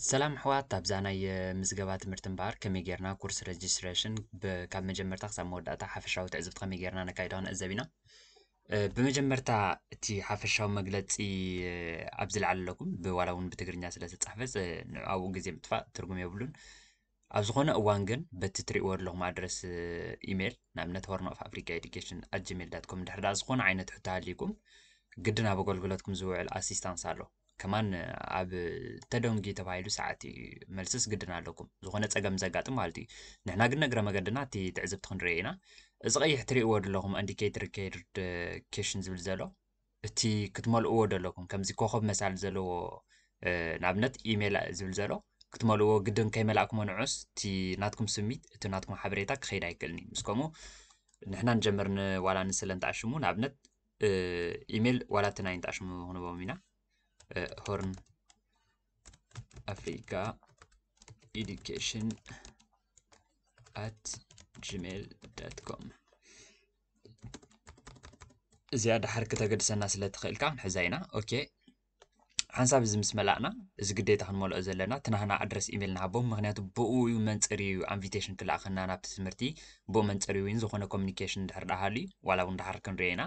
ሰላም ኣሕዋት፣ ኣብዛ ናይ ምዝገባ ትምህርቲ እምበኣር ከመይ ጌርና ኩርስ ረጅስትሬሽን ካብ መጀመርታ ክሳብ መወዳእታ ሓፈሻዊ ትዕዝብቲ ከመይ ጌርና ነካይዶ ክንዕዘብ ኢና። ብመጀመርታ እቲ ሓፈሻዊ መግለፂ ኣብዚ ላዕሊ ኣለኩም ብዋላ እውን ብትግርኛ ስለ ዝተፃሕፈ ኣብኡ ግዜ ምጥፋእ ትርጉም የብሉን። ኣብ ዝኾነ እዋን ግን በቲ ትሪእዎ ዘለኹም ኣድረስ ኢሜል ንኣብነት ሆርን ኦፍ ኣፍሪካ ኤዱኬሽን ኣት ጂሜል ዳት ኮም ድሕር ዳ ዝኾነ ዓይነት ሕቶ ሃልይኩም ግድን ኣብ ኣገልግሎትኩም ዝውዕል ኣሲስታንስ ኣሎ። ከማን ኣብ ተደንጊ ተባሂሉ ሰዓት እዩ መልስስ ግድን ኣለኩም ዝኾነ ጸገም ዘጋጥም ማለት እዩ። ንሕና ግን ነግረ መገድና እቲ ትዕዝብቲ ክንርኢ ኢና። እዚ ቀይሕ ትሪእዎ ዘለኹም ኢንዲኬተር ኬርድ ኬሽን ዝብል ዘሎ እቲ ክትመልእዎ ዘለኩም ከምዚ ኮኸብ መሳል ዘለዎ ንኣብነት ኢሜል ዝብል ዘሎ ክትመልእዎ ግድን ከይመላእኩሞ ንዑስ እቲ ናትኩም ስሚት እቲ ናትኩም ሓበሬታ ክኸይድ ኣይክእልን እዩ። ምስ ከምኡ ንሕና ንጀምር ዋላ ንስለ እንተኣሽሙ ንኣብነት ኢሜል ዋላ እቲ ናይ እንተኣሽሙ ክንቦም ኢና ሆርን ኣፍሪካ ኢዱኬሽን ኣት ጂሜል ዳት ኮም እዚኣ ድሓር ክተገድሰና ስለ ትኽእልካ ክንሕዛ ኢና። ኦኬ ሓንሳብ እዚ ምስ መላእና እዚ ግዴታ ክንመልኦ ዘለና እቲ ናህና ኣድረስ ኢሜል ንሃቦም ምክንያቱ ብኡ እዩ መንፅር እዩ ኣንቪቴሽን ክልኣኸና ናብቲ ትምህርቲ ብኡ መንፅር እዩ ዝኾነ ኮሚኒኬሽን ድሕር ዳሃሉ እዩ ዋላ እውን ድሓር ክንሪኦ ኢና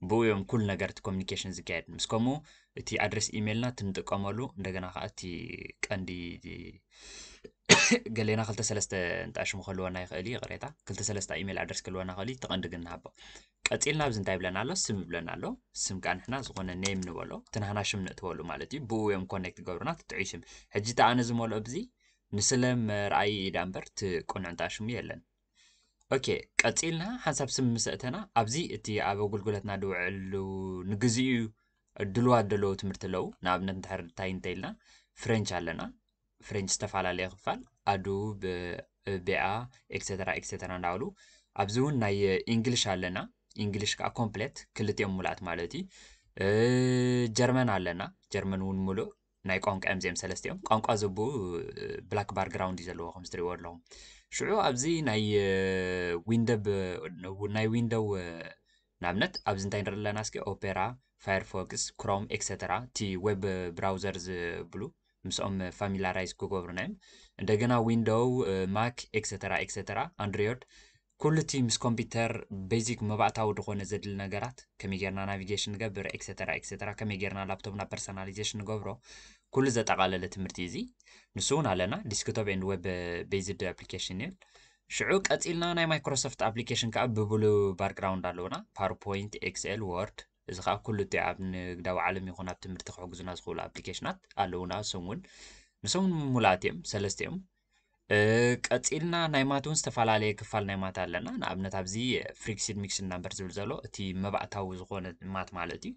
ብኡ እዮም ኩሉ ነገር እቲ ኮሚኒኬሽን ዝካየድ ምስ ከምኡ እቲ ኣድረስ ኢሜልና እቲ ንጥቀመሉ እንደገና ከዓ እቲ ቀንዲ ገሌና ክልተ ሰለስተ እንጣሽሙ ክህልወና ይኽእል እዩ ይቕሬታ ክልተ ሰለስተ ኢሜል ኣድረስ ክህልወና ክእል እዩ ተቐንዲ ግን ንሃቦ ቀፂልና ኣብዚ እንታይ ይብለና ኣሎ ስም ይብለና ኣሎ ስም ከዓ ንሕና ዝኾነ ኔም ንበሎ እቲ ናህና ሽም ንእትወሉ ማለት እዩ ብኡ እዮም ኮኔክት ገብሩና ትጥዑይ ሽም ሕጂ እቲ ኣነ ዝመልኦ ብዚ ንስለ መርኣይ ኢዳ እምበር እቲ ቁኑዕ እንጣሽሙ የለን ኦኬ ቀፂልና ሓንሳብ ስም ምስ ኣእተና ኣብዚ እቲ ኣብ ኣገልግሎትና ድውዕሉ ንግዚኡ ድልዋት ዘለዉ ትምህርቲ ኣለዉ ንኣብነት እንድሕር እንታይ እንተኢልና ፍሬንች ኣለና ፍሬንች ዝተፈላለየ ክፋል ኣዱ ቤኣ ኤክሰተራ ኤክሰተራ እንዳበሉ ኣብዚ እውን ናይ ኢንግሊሽ ኣለና ኢንግሊሽ ከዓ ኮምፕሌት ክልቲኦም ሙላት ማለት እዩ ጀርመን ኣለና ጀርመን እውን ሙሉእ ናይ ቋንቋ እዮም እዚኦም ሰለስቲኦም ቋንቋ ዘብኡ ብላክ ባክግራውንድ እዩ ዘለዎ ከም ዝትሪእዎ ኣለኹም ሽዑ ኣብዚ ናይ ዊንደብ ናይ ዊንደው ንኣብነት ኣብዚ እንታይ ንርኢ ኣለና እስኪ ኦፔራ ፋየርፎክስ ክሮም ኤክሰተራ እቲ ዌብ ብራውዘር ዝብሉ ምስኦም ፋሚላራይዝ ክገብሩና እዮም እንደገና ዊንዶው ማክ ኤክሰተራ ኤክሰተራ ኣንድሮይድ ኩሉ እቲ ምስ ኮምፒውተር ቤዚክ መባእታዊ ዝኾነ ዘድሊ ነገራት ከመይ ጌርና ናቪጌሽን ንገብር ኤክሰተራ ኤክሰተራ ከመይ ጌርና ላፕቶፕና ፐርሰናሊዜሽን ንገብሮ ኩሉ ዘጠቓለለ ትምህርቲ እዚ ንሱ እውን ኣለና ዲስክቶፕ ኤንድ ዌብ ቤዝድ ኣፕሊኬሽን ይብል ሽዑ ቀፂልና ናይ ማይክሮሶፍት ኣፕሊኬሽን ከዓ ብብሉ ባክግራውንድ ኣለውና ፓወርፖይንት ኤክስኤል ወርድ እዚ ከዓ ኩሉ እቲ ኣብ ንግዳዊ ዓለም ይኹን ኣብ ትምህርቲ ክሕግዙና ዝኽእሉ ኣፕሊኬሽናት ኣለውና እሶም እውን ንሶም ሙሉኣት እዮም ሰለስተ እዮም ቀፂልና ናይ ማት እውን ዝተፈላለየ ክፋል ናይ ማት ኣለና ንኣብነት ኣብዚ ፍሪክሲድ ሚክስድ ናምበር ዝብል ዘሎ እቲ መባእታዊ ዝኾነ ማት ማለት እዩ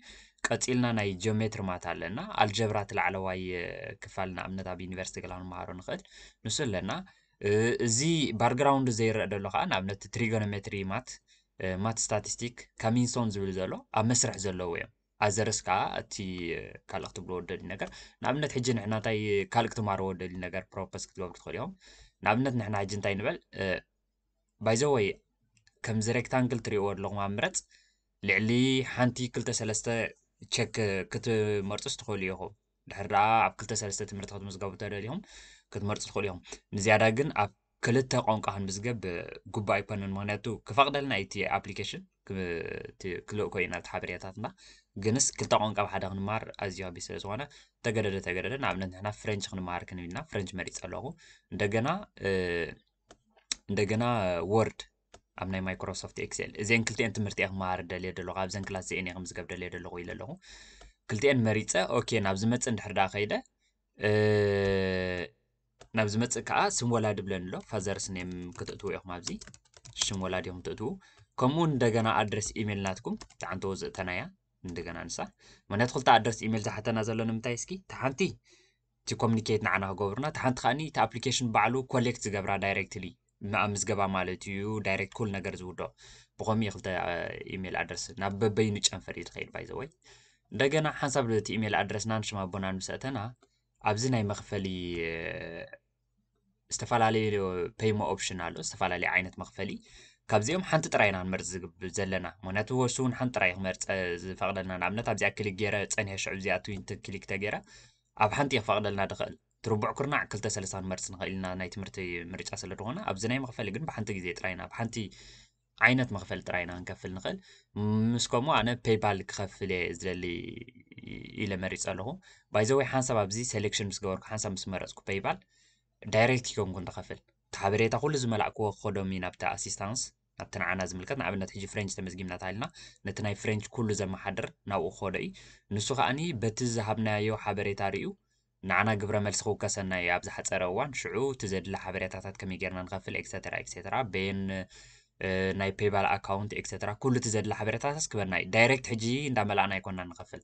ቀፂልና ናይ ጂኦሜትሪ ማት ኣለና ኣልጀብራ እቲ ላዕለዋይ ክፋል ንኣብነት ኣብ ዩኒቨርሲቲ ገላ ክንመሃሮ ንኽእል ንሱ ኣለና እዚ ባክግራውንድ ዘይረአ ዘሎ ከዓ ንኣብነት ትሪጎኖሜትሪ ማት ማት ስታቲስቲክ ካሚንሶን ዝብል ዘሎ ኣብ መስርሕ ዘለዉ እዮም ኣዘርስ ከዓ እቲ ካልእ ክትብልዎ ደሊ ነገር ንኣብነት ሕጂ ንሕና እንታይ ካልእ ክትማርዎ ደሊ ነገር ፕሮፖስ ክትገብሩ ትኽእል ኢኹም ንኣብነት ንሕና ሕጂ እንታይ ንበል ባይዘወይ ከምዚ ሬክታንግል ትሪእዎ ኣለኹም ኣብ ምረፅ ልዕሊ ሓንቲ ክልተ ሰለስተ ቸክ ክትመርፁስ ትኽእሉ ኢኹም ድሕር ደኣ ኣብ ክልተ ሰለስተ ትምህርቲ ክትምዝገቡ ተደሊኹም ክትመርፁ ትኽእሉ ኢኹም ንዝያዳ ግን ኣብ ክልተ ቋንቋ ክንምዝገብ ግቡእ ኣይኮነን ምክንያቱ ክፈቕደልና እቲ ኣፕሊኬሽን ክልእኮ ኢና እቲ ሓበሬታትና ግንስ ክልተ ቋንቋ ብሓደ ክንማር ኣዝዩ ከቢድ ስለ ዝኾነ ተገደደ ተገደደ ንኣብነት ንሕና ፍሬንች ክንመሃር ክንብል ኢና ፍሬንች መሪፀ ኣለኹ እንደገና እንደገና ወርድ ኣብ ናይ ማይክሮሶፍት ኤክሴል እዚአን ክልቲአን ትምህርቲ እየ ክመሃር ደልየ ደለኹ ኣብዘን ክላስ እዚአን እየ ክምዝገብ ደልየ ደለኹ ኢለ ኣለኹ ክልቲአን መሪፀ ኦኬ ናብ ዝመፅእ እንድሕር ደኣ ከይደ ናብ ዝመፅእ ከዓ ስም ወላዲ ብለን ኣሎ ፋዘርስ ኔም ክትእትው ኢኹም ኣብዚ ሽም ወላዲ ኢኹም ትእትው ከምኡ እንደገና ኣድረስ ኢሜል ናትኩም ተዓንተዎ ዝእተናያ እንደገና ንሳ ምክንያቱ ክልተ ኣድረስ ኢሜል ዝሓተና ዘሎ ንምንታይ እስኪ ተሓንቲ እቲ ኮሚኒኬት ንዓና ክገብሩና እቲ ሓንቲ ከዓኒ እቲ ኣፕሊኬሽን ባዕሉ ኮሌክት ዝገብራ ዳይሬክትሊ ኣብ ምዝገባ ማለት እዩ ዳይሬክት ኩል ነገር ዝውዶ ብኸምኡ ክልተ ኢሜል ኣድረስ ናብ በበይኑ ጨንፈር እዩ ዝኸይድ ባይዘወይ እንደገና ሓንሳብ እቲ ኢሜል ኣድረስናን ሽም ኣቦናን ምስ ኣተና ኣብዚ ናይ መኽፈሊ ዝተፈላለዩ ፔይሞ ኦፕሽን ኣሎ ዝተፈላለዩ ዓይነት መኽፈሊ ካብዚኦም ሓንቲ ጥራይ ኢና ክንመርፅ ዘለና ምክንያቱ ወሱ እውን ሓንቲ ጥራይ ክመርፀ ዝፈቅደልና ንኣብነት ኣብዚኣ ክሊክ ገይረ ፀኒሐ ሽዑ እዚኣ ትዊንቲ ክሊክ ተገይረ ኣብ ሓንቲ ክፈቅደልና ድኽእል ትርቡዕ ኩርናዕ ክልተ ሰለስታ ንመርጽ ንኽእል ኢና፣ ናይ ትምህርቲ ምርጫ ስለ ዝኾነ። ኣብዚ ናይ መኽፈሊ ግን ብሓንቲ ግዜ ጥራይ ኢና፣ ብሓንቲ ዓይነት መኽፈሊ ጥራይ ኢና ክንከፍል ንኽእል። ምስ ከምኡ ኣነ ፔይባል ክኸፍል እየ ዝደሊ ኢለ መሪጸ ኣለኹ። ባይዘወይ ሓንሳብ ኣብዚ ሴሌክሽን ምስ ገበርኩ፣ ሓንሳብ ምስ መረጽኩ ፔይባል ዳይሬክት ይኮንኩን ትኸፍል። እቲ ሓበሬታ ኩሉ ዝመላእክዎ ክኸዶም እዩ ናብቲ ኣሲስታንስ፣ ናብቲ ንዓና ዝምልከት። ንኣብነት ሕጂ ፍሬንች ተመዝጊብና ተሃልና፣ ነቲ ናይ ፍሬንች ኩሉ ዘመሓድር ናብኡ ክኸዶ እዩ። ንሱ ከኣኒ በቲ ዝሃብናዮ ሓበሬታ ርእዩ ንዓና ግብረ መልሲ ክውከሰና እዩ ኣብ ዝሓጸረ እዋን። ሽዑ እቲ ዘድሊ ሓበሬታታት ከመይ ጌርና ንኸፍል፣ ኤክሰተራ ኤክሰተራ፣ በየን፣ እ፣ ናይ ፔይባል ኣካውንት ኤክሰተራ፣ ኩሉ እቲ ዘድሊ ሓበሬታታት ክበና እዩ። ዳይሬክት ሕጂ እንዳመላእና ኣይኮንና ንኸፍል።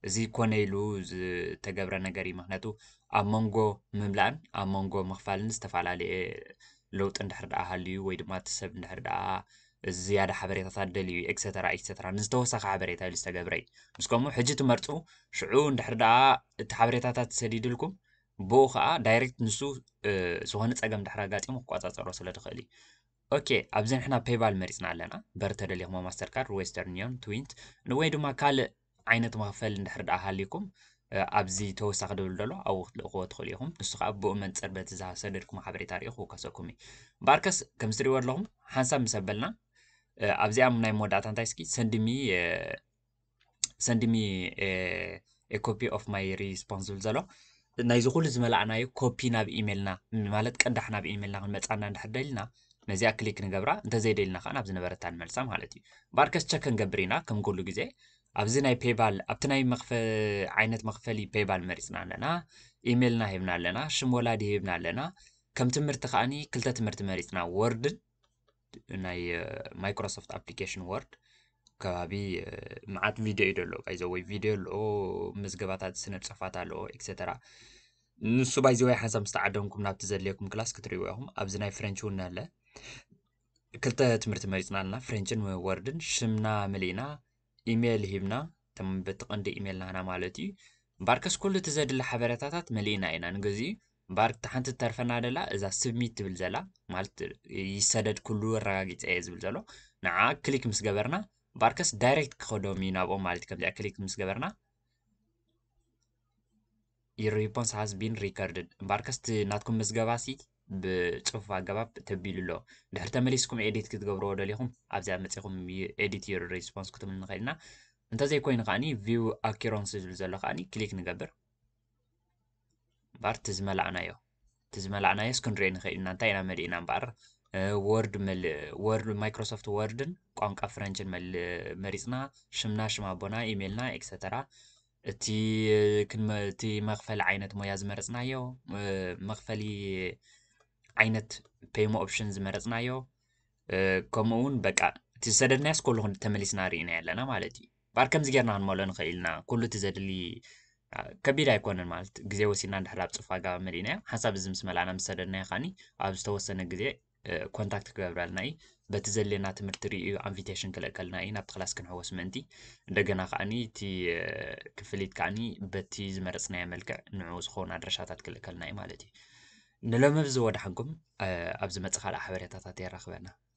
እዚ ኮነ ኢሉ ዝተገብረ ነገር እዩ። ምኽንያቱ ኣብ መንጎ ምምላእን ኣብ መንጎ ምኽፋልን ዝተፈላለየ ለውጢ እንድሕር ደኣ ሃልዩ ወይ ድማ እቲ ሰብ እንድሕር ደኣ ዝያዳ ሓበሬታታት ደልዩ ኤክሰተራ ኤክሰተራ ንዝተወሰኸ ሓበሬታ ኢሉ ዝተገብረ እዩ። ምስ ከምኡ ሕጂ ትመርጹ ሽዑ እንድሕር ደኣ እቲ ሓበሬታታት ተሰዲድልኩም ብኡ ከዓ ዳይሬክት ንሱ፣ እ፣ ዝኾነ ጸገም ድሕር ኣጋጢሙ ክቆጻጸሮ ስለ ዝኽእል እዩ። ኦኬ፣ ኣብዚ ንሕና ፔይባል መሪጽና ኣለና። በር ተደሊኹሞ ማስተር ካርድ፣ ዌስተርን ዩኒዮን፣ ትዊንት ወይ ድማ ካልእ ዓይነት መኽፈሊ እንድሕር ደኣ ሃልዩኩም፣ እ፣ ኣብዚ ተወሳኺ ድብል ደሎ ኣብኡ ክትልእኽዎ ትኽእሉ ኢኹም። ንሱ ከዓ ብኡ መንጽር በቲ ዝሰደድኩም ሓበሬታ ሪኡ ክውከሰኩም እዩ። እምበኣርከስ ከምዚ ትሪእዎ ኣለኹም ሓንሳብ ምስ ኣበልና፣ እ፣ ኣብዚኣ ናይ መወዳእታ እንታይ እስኪ ሰንድሚ፣ እ፣ ሰንድሚ ኤ ኮፒ ኦፍ ማይ ሪስፖንስ ዝብል ዘሎ ናይዚ ኩሉ ዝመላእናዮ ኮፒ ናብ ኢሜልና፣ ማለት ቅዳሕ ናብ ኢሜልና ክንመጻና እንድሕር ደሊና ነዚኣ ክሊክ ንገብራ፣ እንተዘይደሊና ከዓ ናብ ዝነበረታ ንመልሳ ማለት እዩ። እምበኣርከስ ቸክ ክንገብር ኢና ከም ኩሉ ግዜ። ኣብዚ ናይ ፔይባል፣ ኣብቲ ናይ መኽፈ-፣ ዓይነት መኽፈሊ ፔይባል መሪጽና ኣለና፣ ኢሜልና ሂብና ኣለና፣ ሽም ወላዲ ሂብና ኣለና። ከም ትምህርቲ ከኣኒ ክልተ ትምህርቲ መሪጽና፣ ወርድን ናይ፣ እ፣ ማይክሮሶፍት ኣፕሊኬሽን ወርድ ከባቢ፣ እ፣ መዓት ቪድዮ እዩ ደሎ። ባይዘወይ ቪድዮ ኣለዎ፣ ምዝገባታት ስነ ጽሑፋት ኣለዎ፣ ኤክሰተራ። ንሱ ባይዘወይ ሓንሳብ ምስ ተዓደምኩም ናብቲ ዘድልየኩም ክላስ ክትርእይዎ ኢኹም። ኣብዚ ናይ ፍሬንች እውን ኣለ። ክልተ ትምህርቲ መሪጽና ኣለና፣ ፍሬንችን ወርድን። ሽምና መሊእና፣ ኢሜይል ሂብና፣ እቶም በቲ ቀንዲ ኢሜይል ናህና ማለት እዩ። እምበኣርከስ ኩሉ እቲ ዘድሊ ሓበሬታታት መሊእና ኢና ንግዜኡ። እምበኣር እታ ሓንቲ ትተርፈና ደላ እዛ ስብሚት ትብል ዘላ፣ ማለት ይሰደድ ኩሉ ኣረጋጊጸ እየ ዝብል ዘሎ፣ ንዓ ክሊክ ምስ ገበርና፣ እምበኣርከስ ዳይሬክት ክኸዶም እዩ ናብኦም ማለት እዩ። ከምዚኣ ክሊክ ምስ ገበርና፣ your response has been recorded። እምበኣርከስ እቲ ናትኩም ምዝገባሲ ብጽፉፍ ኣገባብ ተቢሉ ኣሎ። ድሕሪ ተመሊስኩም ኤዲት ክትገብርዎ ደሊኹም፣ ኣብዚኣ መጺኹም ኤዲት your response ክትብሉ ንኽእል ኢና። እንተዘይኮይኑ ከኣኒ ቪው ኣኪረንስ ዝብል ዘሎ ከኣኒ ክሊክ ንገብር። እምበኣር እቲ ዝመላእናዮ፣ እቲ ዝመላእናዮስ ክንሪኦ ንኽእል ኢና፣ እንታይ ኢና መሊእና እምበኣር። እ፣ ወርድ መል-፣ ወርድ፣ ማይክሮሶፍት ወርድን ቋንቋ ፍረንችን መል-፣ መሪጽና፣ ሽምና፣ ሽም ኣቦና፣ ኢሜይልና፣ ኤክሰተራ። እቲ ክንመ-፣ እቲ መኽፈሊ ዓይነት ሞያ ዝመረጽናዮ፣ እ፣ መኽፈሊ ዓይነት ፔይሞ ኦፕሽን ዝመረጽናዮ፣ እ፣ ከምኡ እውን በቃ እቲ ዝሰደድናዮስ ኩሉ ተመሊስና ርኢና ኣለና ማለት እዩ። እምበኣር ከምዚ ጌርና ክንመልኦ ንኽእል ኢና። ኩሉ እቲ ዘድሊ፣ አ፣ ከቢድ ኣይኮነን ማለት ግዜ ወሲድና እንድሕር ኣብ ጽፉፍ ኣገባብ መሊእናዮ። ሓንሳብ እዚ ምስ መላእና ምስ ሰደድናዮ ከኣኒ ኣብ ዝተወሰነ ግዜ፣ እ፣ ኮንታክት ክገብረልና እዩ። በቲ ዘድልየና ትምህርቲ ርእዩ ኣንቪቴሽን ክልእከልና እዩ ናብቲ ክላስ ክንሕወስ ምእንቲ። እንደገና ከኣኒ እቲ፣ እ፣ ክፍሊት ከኣኒ በቲ ዝመረጽናዮ መልክዕ ንዕኡ ዝኸውን ኣድራሻታት ክልእከልና እዩ ማለት እዩ። ንሎሚ ኣብዚ ወዳሓንኩም፣ እ፣ ኣብ ዝመጽእ ካልእ ሓበሬታታት የራኽበና።